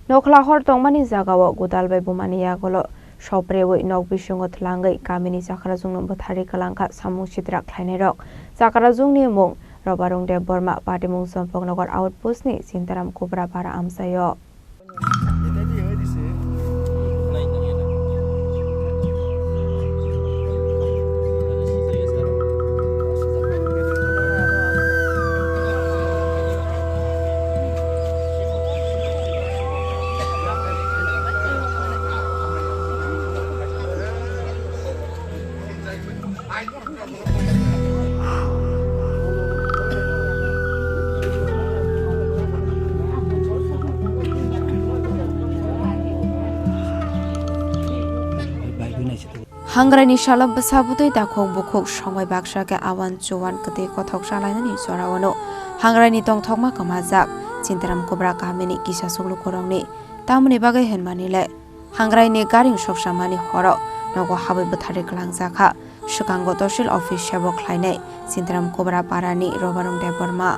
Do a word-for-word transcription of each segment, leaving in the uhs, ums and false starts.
Nokhla hor tongmani jagao godal bai bumani yagulo sopreui nok bisingo twlangwi kamini chakrajwngno bwtharwi kwlangkha samung sitra khlainairok. Chakrajwngni mung Robarung Debbarma, patimung Champaknagar outpost ni Sintaram Kubra para amchaio. Hangraini salo bwsa bwtwi takhuk bukhuk songbai baksa khe awan chuwan kwtwi kothok chalainani jorao no hangraini tongthokma kwmajak Sintaram Kubra kamini kisa chuklu kwrwngni tamoni bagwi hwnmani le. Hangraini garing soksamani horo nogo habwi bwtharwi kwlangjakha. Swkango tosil office sebo khlainai Sintaram Kubra parani Robarung Debbarma.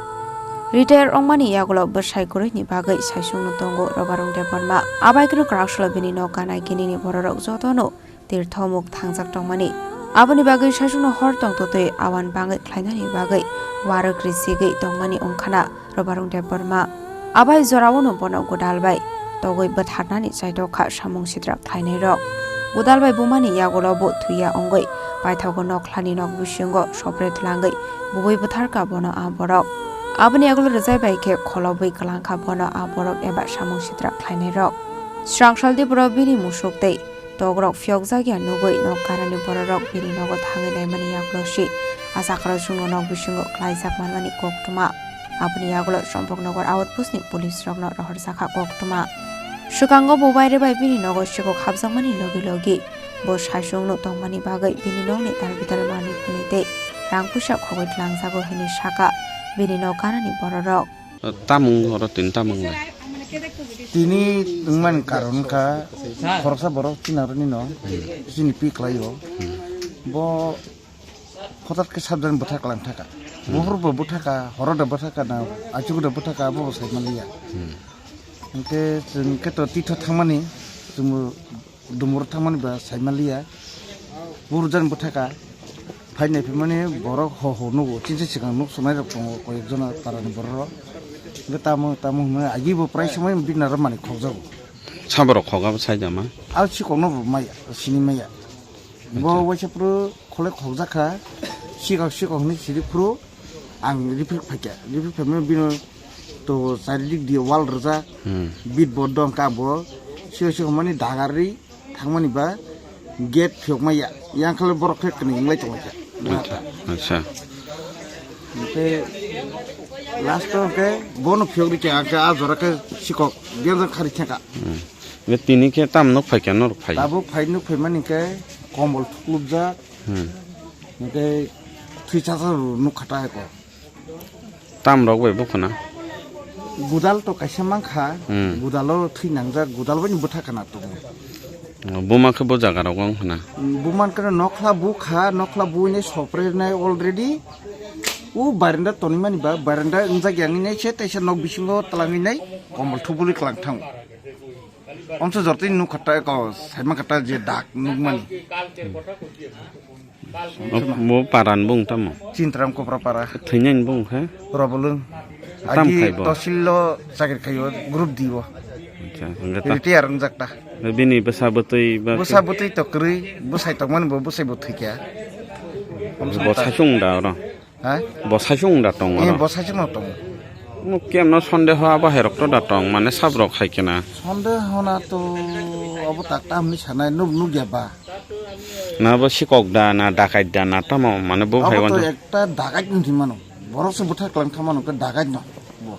Retire wngmani yagulo bwsai kwrwini bagwi saisungno tongo Robarung Debbarma. Abaikeno kwraksalo bini nok gana ginini bororok jotono tirthomuk thangjak tongmani. Aboni bagwi saisungno hor tongtotwi awan bangwi khlainani bagwi warwk risigwi tongmani wngkhana. Robarung Debbarma. Abai jorao no bono godal bai togwi bwtharnani chaitokha samung sitra khlainairok. Godal bai bumani yagulo bo thwiya wngwi paithago nokhlani nok bisingo sopre twlangwi bubui bwtharkha bono a borok. Aboni yagulo rwjai bai khe kholobwi kwlangkha bono a borok eba samung sitra khlainairok. Srangsaldi borok bini musuk tei tokrok phiyokjakya nugwi nok ganani bororok bini nogo thangwi naimani yagulo si a chakrajwngno nok bisingo klaijak manmani koktwma. Aboni yagulo Champaknagar outpost ni police rokno rohorjakha koktwma. Swkango bo baire bai bini nogo sikok hapjakmani logi logi bo saisungno tongmani bagwi bini nokni tal bital manwi phunwi tei rang puisa khogwi twlangjago hwnwi saka bini nok ganani bororok. Tamung oro tini tamung le? Tini wngmani karon wngkha khoroksa borok chini aroni no chini pi khlaio. Bo hotat khe sabjani bwtha kwlang thaka. Buphur bo bwthaka, horo da bwthaka na, achugu da bwthaka, abo bo sai manliya. Hwnkhe chwng khe to titho thangmani, chwngbo Dumur thangmani ba saimaliya. Burjan bwthaka. Phainai phimani borok ho ho nugo. Chinsa sikang nuk sunai rok tongo koyek jona parani borok. Hwnkhe tamo tamo hwnwi agi bo prai somoi bini aro mani khokjago. Saborok khok abo saijama? Abo sikokno bo maya, sini maya. Bo waisa phuru kholai khokjakha. Sikok sikok hwnwi siri phuru. Ang referee phaikha, referee phaimano bino to charidik di wall rwjak, Hmm. Bit board dong ka bo, sio sio mani dagarwi thangmani ba gate phiyokma ya, yang khala borok khe kwnwi wngwi tonglaikha. Acha, acha. Hwnkhe last o hwnkhe bono phiyok rikha, hwnkhe a jora khe sikok genjang khari thangkha. Hmm. Be tini khe tam nuk phaikha norok phai? Tabuk phai nuk phaimani khe kombol thuklubjak, Hmm. hwnkhe thwi chasa nuk khata hai ko. Tam rok bai bukhuna? Gudal to kaisa mankha, Hmm. Gudalo thwi nangjak, gudal bai bwtha kana tongo. Buma khe bo jaga rok wng khna? Buma khe nokhla bukha, nokhla buinai soprenai already. U barenda tonimani ba, barenda wngjak yanginai se, teisa nok bisingo twlanginai, kombol thubuli kwlang thango. Onso jortini nuk khata ko, saima khata je dak nukmani. Mo paran bung tamo? Chintram Kopra para. Thwinani bung khe? Robolung. Tam Agi khai bo? Tosil lo chakri khayo, group D o. Acha, hwnkhe ta. Retire wngjak ta. Bini bwsa bwtwi ba? Bwsa bwtwi to kwrwi, bwsai tongmani bo bwsai bo thwikha. Bo sachung da oro? Ha? Bo sachung da tong Eh, oro? Bo sachung no tong. Nuk kemno sondeho abo hai rok to da tong, mane sab rok hai kena. Sondeho na to abo tak tam ni sanai nuk nuk ya ba. Na bo sikok da, na dakait da, na tamo, mane bo hai Abo to wano. Ekta dakait ni mano. Borok se bwthak lang thamano ke dakait no. Bo.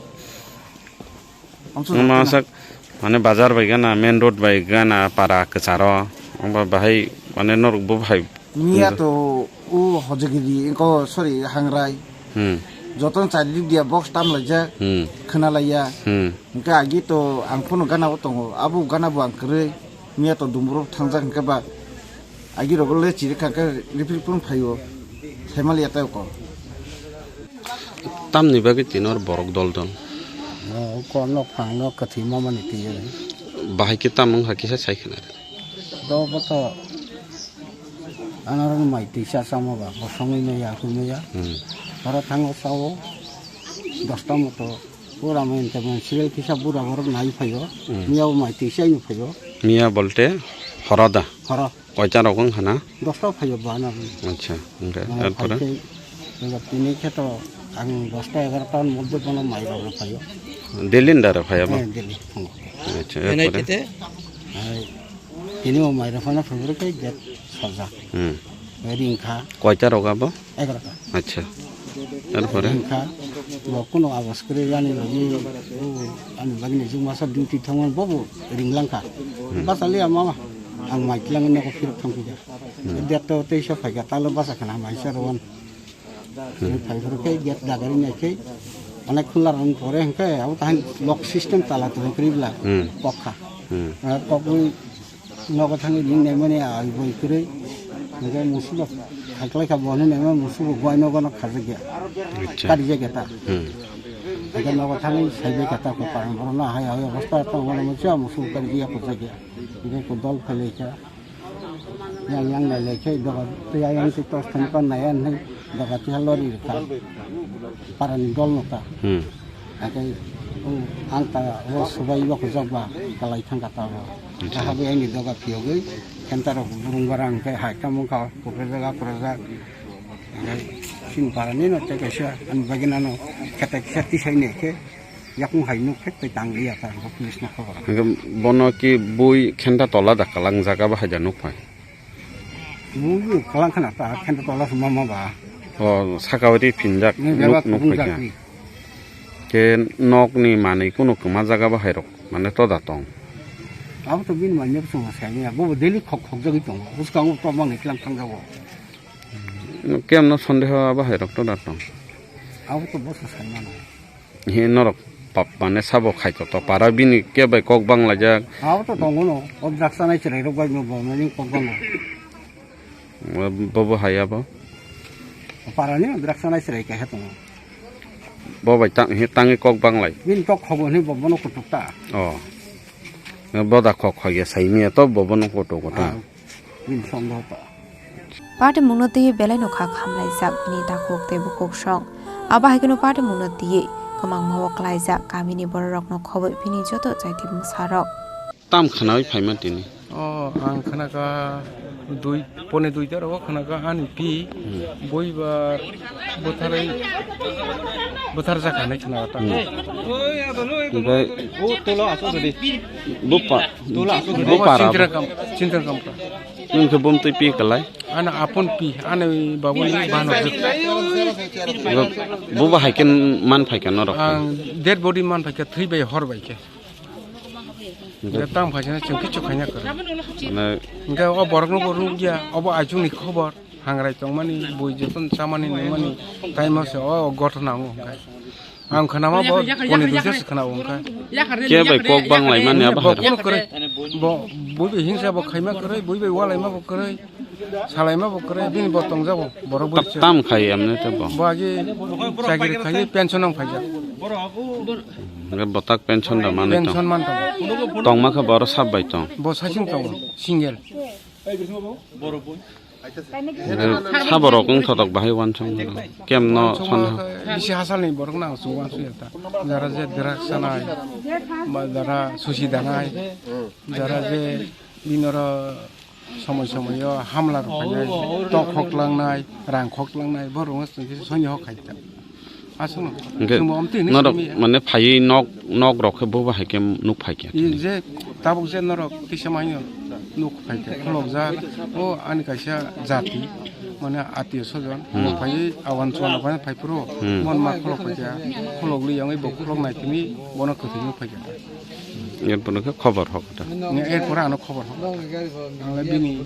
Amsa Wngma sak mane bazar bai gana, main road bai gana, para kwcharo. Wngba bahai mane norok bo bahai Miya wngkha. To u hojagiri, ko, sorry, hangrai. Hmm. Jotono charidik dia box tam laijak, Hmm. khna laiya. Hmm. Hwnkhe agi to ang phano gana o tongo, abo gana bo ang kwrwi. Miya to dumuro thangjak hwnkhe ba. Agi rogo le chiri kha khe referee phone phaio. Saimaliya tei ko. Tamni bagwi tino borok dol dol. O, ko nok phang no kwthwi mamani twi. Bahai khe tamo wngkha kisa sai khna. Do boto anarok mai twi cha chama ba, bosongwi maya, hwnwi maya. Hmm. Oro thango sao, dosta moto, pura mai ente mai serial kisa bura borok nai phaio. Hmm. Miya bo mai twi chaino phaio. Miya bolte horo da? Horo. Koita rok wng khana? Dosta phaio bana. Acha, hwnkhe, mane erpore? Phai khe, tini khe to ang dosta egarota ni moddhe bono mai rok phaio. Daily ni dara phaiya bo? Eh, daily, phungo. Acha, erpore? Hai, tini o mai rok phano phungo khe gate sajak. Hmm. Ring kha. Koita rok abo? Egarota. Acha. Erpore? Ring kha. Bo kuno abas kwrwi ani logi, o, ani bagini jung masa duty thangmani bobo ring lang kha. Hmm. Basa liya mama. Ang mai tlang nogo phirok thang kha. Hmm. Gate to teisa phaikha, talo basa khana mai sa rowan. Hmm. Phai phuru khe gate dagari nai khe, onek khunla rang pore hwnkhe, abo tahai lock system tala tong kri bla, hmm, kok kha. Hmm. Ah, kok wi nogo thangwi ring nai mani ai boi kwrwi. Hwnkhe musubo khaklai kha bo hinwi nai mani musubo buai nogo no khajak ya. Acha. Kari jak ya ta. Hmm. Hwnkhe nogo thangwi sai bai kha ta ko parang borok no hai hai obostha tong mani musubo kari jak ya. Hwnkhe ko dol phailai kha. Yang yang nai lai khe doga tei ayang tei tos thani pan nai an hai doga tei lori rwkha. Parani dol no ta. Hmm. Hwnkhe o ang ta o subai bo kujak ba kalai thang kha ta bo. Acha. Aha bo yang ni doga phiyogwi khenta rok burung barang khe hai tamo kha kuprajak akurajak. Hwnkhe chini parani no tei kaisa ani bagwi nano kheta kisa tisai nai khe. Yakung hai nuk khe tei tang liya ta, bo police no khobor. Hwnkhe bono ki bui khenta tola da kalang jaga bahai da nuk phai? Bui kalang khana ta, khenta tola se mama ba. O, saka bai tei phinjak nuk, nuk phai kha. Khe nok ni manwi kunu kwma jaga bahai rok, mane to da tong. Abo to bini manwi bo chwng sai ya, bo daily khok khok jagwi tongo. Bwskango to mang ni klang thang jago. Kemno sondeho bahai rok to da tong. Abo to bo sai mano. He norok pap mane sabo khai to to para bini ke bai kok bang laijak. Abo to tongo no, o drugs chanai chwrai rok bai no bo mani kok bang. Bo bo hai abo. Para ni drugs chanai chwrai kaisa tongo. Bo bai tang he tangi kok bang lai. Bini tok khogo ni bo bono kutuk ta. Oh. Bo da kok khoi ya sai mi to bo bono kutuk ta. Ah. Bini song do ta. Party mungno twi belai no kha khamlaijak bini takhuk tei bukhuk song. Abo hai kheno party mungno twi kwmangma o klaijak kamini bororokno khoboi bini joto chaiti bwsarok. Tam khnawi phaima tini? O, ang khnakha dui, pone duita rogo khnakha ani pi, hmm, boibar bwtharwi bwtharjak hinwi khnakha ta. Hmm. Onkhe o tola aswk gede. Bupa, tola aswk gede. Bupa rabo. Chintra kam, chintra kam ta. Nwng khe bumtwi pi kwlai? Ano apon pi, ano babuni bano jwk. Bo, bo bahai khe man phaikha norok? Ang dead body man phaikha, thwi bai hor bai khe. Hwnkhe tang phaisana chwng kichu khaina kwrwi. Mane hwnkhe o borokno bo rwkya, obo aichukni khobor, hangrai tongmani, bui jotono chamani nungmani, taimo se o gothona wngo hwnkhe. Ang khwnama bo poni duisa se khwnao wngkha. Ke bai kok bang laimani abo bo hai? Kuno kwrwi. Bo, bui bai hingsa bo khaima kwrwi, bui bai walaima bo kwrwi, salaima bo kwrwi, bini bo tongjago, borok bui se. Tam khai amne te bo? Bo agi chakri khai, pension ang phaijak. Hwnkhe botak pension da manwi tong? Pension man tongo. Tongma khe bo oro sab bai tong? Bo saichung tongo, single. Hwnkhe sabo rok wng thotok bahai uansukma kemno. Uansukma sonna. Bisi hasalni borok no ang chuk uansuk ya ta. Jara je drugs chanai, ba jara susi danai, jara je bini oro somoi somoi o hamla rok phainai, tok khok langnai, rang khok langnai, borok wng song khe soini hok khai ta. Aswkno. Hwnkhe chwngbo omtwi hinwi norok simi ya. Mane phaiwi nok, nok rok khe bo bahai khe nuk phai khe? I je tabuk je norok kisa maino nuk phai khe khulokjak, o ani kaisa jati, mane atiyo sojon, hmm, bo phaiwi awan chuana phai phuru, hmm, mon ma khulok phai khe, khulok li yangwi bo khulok nai tini bono kwthwi nuk phai khe. Erpore khe khobor hok ta. Erpore ano khobor hok. Ang le bini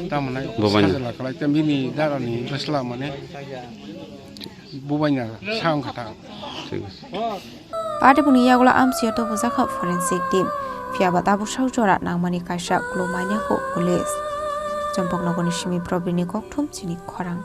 tamo nai. Bobani. Sajla kalai te bini dara ni bwsla mane. Bubaina sa wngkha ta. Thik ase. Party boni yagulo amsio to bujak kha forensic team. Phiya ba tabuk sak jora nangmani kaisa clue manya kho police. Chompok nogoni simi Probini kokthum chini khorang.